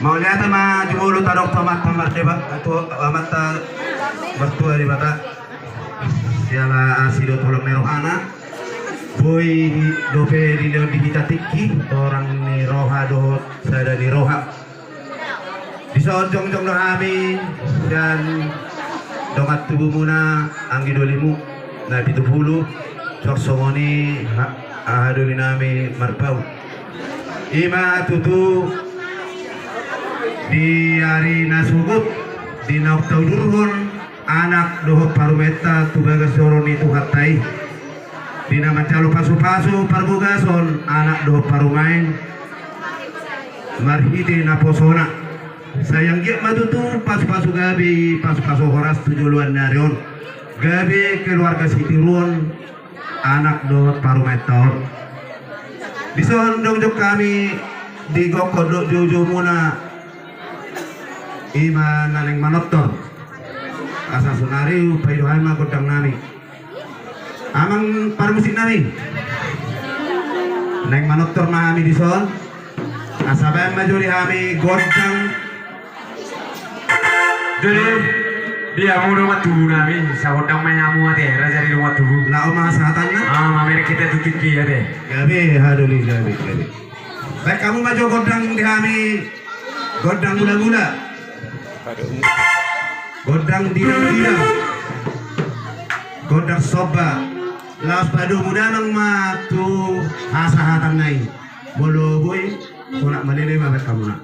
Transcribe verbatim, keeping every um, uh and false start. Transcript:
Mauliate ma jumolo tadok tu Amanta Mardeba, tu Amanta Martua Debata. Siala asi dohot holong ni rohana. Boi dope dilehon di hita tingki, torang ni roha dohot sada ni roha. Dison jongjong do hami sian dongan tubumuna anggi dolimu na pitu pulu, suang songon i ha-, haha doli nami Marpaung. Ima tutu di ari na sogot, di naung taudurhon anak dohot parumaenta tu bagas joro ni Tuhanta i, di na manjalo pasupasu parbogason anak dohot parumaen marhite naposona. Sai anggiat ma tutu pasupasu gabe, pasupasu horas tu joloan ni ari on, gabe keluarga sitiruon anak dohot parumaenta on. Dison jongjong hami di gokhon dohot joujoumuna, ima na naeng manortor. Asa sonari hupaido hami ma gondang nami. Amang parmusik nami, naeng manortor ma hami dison. Asa baen ma jo di hami gondang. Jadi, di hamu dongan tubu nami, sagondang ma hamu ate, raja ni dongan tubu. Laho ma hasahatanna. Ah, mamereng hita tu tingki ate. Gabe, haha doli, gabe, gabe. Baen hamu ma jo gondang di hami, gondang mula-mula. Gondang didang-didang. Gondang somba. Laos padomu damang ma tu hasahatanna i. Molo boi, sonang malele ma baen hamuna.